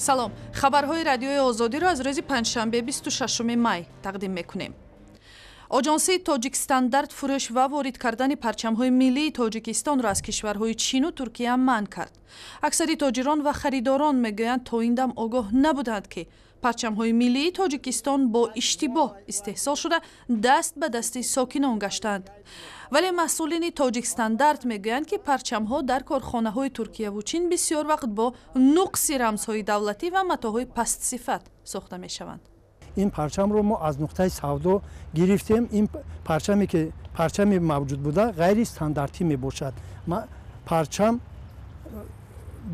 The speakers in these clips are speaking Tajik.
Салом, хабарҳои Радиои Озодиро аз рӯзи панҷшанбе, 26 май тақдим мекунем. Оҷонсии Тоҷикстандарт фурӯш ва ворид кардани парчамҳои миллии Тоҷикистонро аз кишварҳои Чину Туркия манъ кард. Аксари тоҷирон ва харидорон мегӯянд, то ин дам огоҳ набуданд, ки парчамҳои миллии Тоҷикистон бо иштибоҳ истеҳсол шуда, даст ба дасти сокинон гаштанд. Вале масъулини Тоҷикстандарт мегӯянд, ки парчамҳо дар корхонаҳои Туркияву Чин бисёр вақт бо нуқси рамзҳои давлатӣ ва матоъҳои пастсифат сохта мешаванд. Ин парчамро мо аз нуқтаи савдо гирифтем. Ин парчаме, ки парчами мавҷуд буда, ғайристандартӣ мебошад. Парчам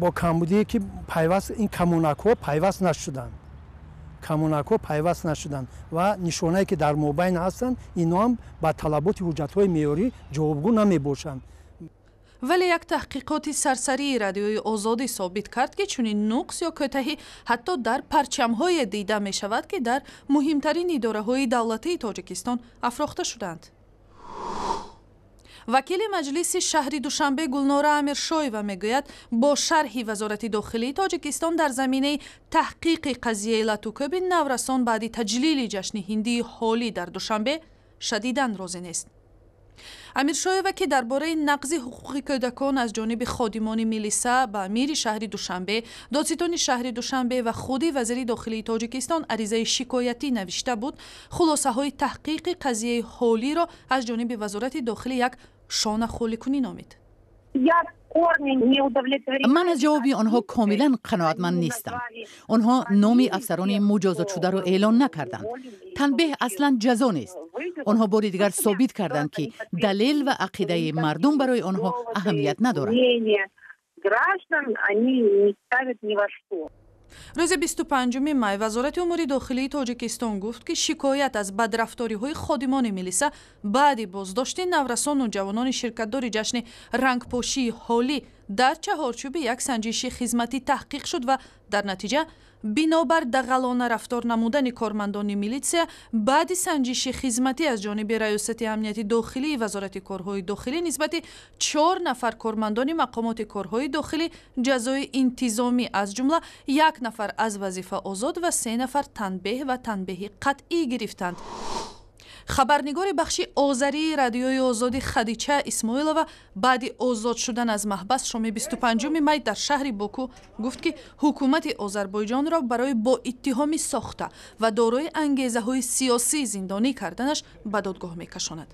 бо камбудие, ки пайваст ин камонакҳо пайваст нашуданд, камонакҳо пайваст нашуданд ва нишонае, ки дар мобайн ҳастанд, инҳо ҳам ба талаботи ҳуҷҷатҳои меъёрӣ ҷавобгӯ намебошанд. Вале як таҳқиқоти сарсарии Радиои Озодӣ собит кард, ки чунин нуқс ё кӯтаҳӣ ҳатто дар парчамҳое дида мешавад, ки дар муҳимтарин идораҳои давлатии Тоҷикистон афрохта шуданд. Вакили Маҷлиси шаҳри Душанбе Гулнора Амиршоева мегӯяд, бо шарҳи Вазорати дохилии Тоҷикистон дар заминаи таҳқиқи қазияи латукӯби наврасон баъди таҷлили ҷашни ҳиндии Ҳолӣ дар Душанбе шадидан розӣ нест. Амиршоева, ки дар бораи нақзи ҳуқуқи кӯдакон аз ҷониби ходимони милиса ба мири шаҳри Душанбе, додситони шаҳри Душанбе ва худи вазири дохилии Тоҷикистон аризаи шикоятӣ навишта буд, хулосаҳои таҳқиқи қазияи Ҳолиро аз ҷониби Вазорати дохилӣ як шонахоликунӣ номид. Ман аз ҷавоби онҳо комилан қаноатманд нестам. Онҳо номи афсарони муҷозотшударо эълон накарданд. Танбеҳ аслан ҷазо нест. Онҳо бори дигар собит карданд, ки далел ва ақидаи мардум барои онҳо аҳамият надорад. Рӯзи 25 май Вазорати умури дохилии Тоҷикистон гуфт, ки шикоят аз бадрафториҳои ходимони милиса баъди боздошти наврасону ҷавонони ширкатдори ҷашни рангпошии Ҳолӣ дар чаҳорчӯби як санҷиши хизматӣ таҳқиқ шуд ва дар натиҷа бинобар дағалона рафтор намудани кормандони милитсия баъди санҷиши хизматӣ аз ҷониби Раёсати амнияти дохилии Вазорати корҳои дохилӣ нисбати чор нафар кормандони мақомоти корҳои дохилӣ ҷазои интизомӣ, аз ҷумла як нафар аз вазифа озод ва се нафар танбеҳ ва танбеҳи қатъӣ гирифтанд. Хабарнигори бахши озарии Радиои Озодӣ Хадича Исмоилова баъди озод шудан аз маҳбас шоми 25 май дар шаҳри Боку гуфт, ки ҳукумати Озарбойҷонро барои бо иттиҳоми сохта ва дорои ангезаҳои сиёсӣ зиндонӣ карданаш ба додгоҳ мекашонад.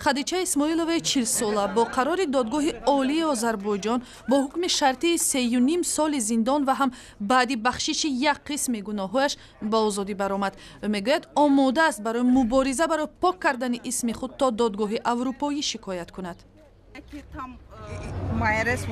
Хадича Исмоиловаи 40-сола бо қарори Додгоҳи Олии Озарбойҷон бо ҳукми шартии 3,5 соли зиндон ва ҳам баъди бахшиши як қисми гуноҳҳояш ба озодӣ баромад. Ӯ мегӯяд, омода аст барои мубориза барои пок кардани исми худ то Додгоҳи Аврупоӣ шикоят кунад. My arrest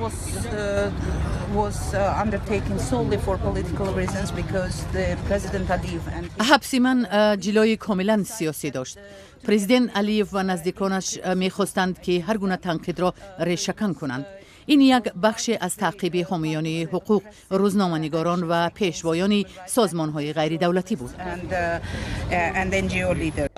was undertaken solely for political reasons because the President Aliyev and Ҳабси ман ҷилои комилан сиёсӣ дошт. Президент Алиев ва наздиконаш мехостанд, ки ҳар гуна танқидро решакан кунанд. Ин як бахше аз таъқиби ҳомиёни ҳуқуқ, рӯзноманигорон ва пешвоёни созмонҳои ғайридавлатӣ буд. and NGO leader.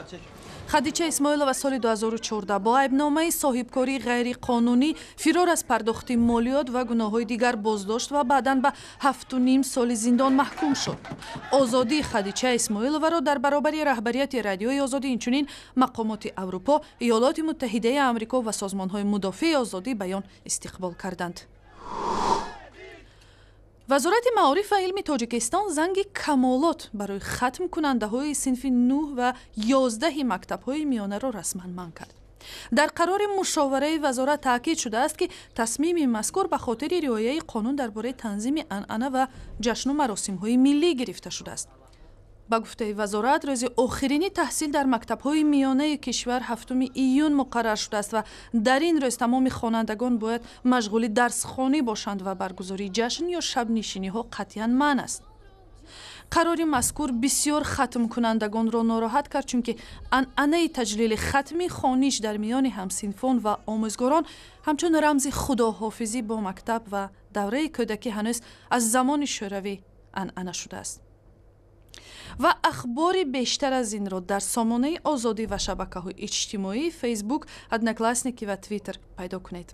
Хадича Исмоилова соли 2014 бо айбномаи соҳибкории ғайриқонунӣ, фирор аз пардохти молиёт ва гуноҳҳои дигар боздошт ва баъдан ба 7,5 соли зиндон маҳкум шуд. Озодии Хадича Исмоиловаро дар баробари раҳбарияти Радиои Озодӣ инчунин мақомоти Аврупо, Иёлоти Муттаҳидаи Амрико ва созмонҳои мудофии озодии баён истиқбол карданд. Вазорати маориф ва илми Тоҷикистон занги камолот барои хатмкунандаҳои синфи 9 ва 11-и мактабҳои миёнаро расман манъ кард. Дар қарори мушовараи вазорат таъкид шудааст, ки тасмими мазкур ба хотири риояи қонун дар бораи танзими анъана ва ҷашну маросимҳои миллӣ гирифта шудааст. Ба гуфтаи вазорат, рӯзи охирини таҳсил дар мактабҳои миёнаи кишвар 7 июн муқаррар шудааст ва дар ин рӯз тамоми хонандагон бояд машғули дарсхонӣ бошанд ва баргузории ҷашн ё шабнишиниҳо қатъиян манъ аст. Қарори мазкур бисёр хатмкунандагонро нороҳат кард, чунки анъанаи таҷлили хатми хониш дар миёни ҳамсинфон ва омӯзгорон ҳамчун рамзи худоҳофизӣ бо мактаб ва давраи кӯдакӣ ҳанӯз аз замони Шӯравӣ анъана шудааст. Ва ахбори бештар аз инро дар сомонаи Озодӣ ва шабакаҳои иҷтимоӣ, Фейсбук, Одноклассники ва Твиттер пайдо кунед.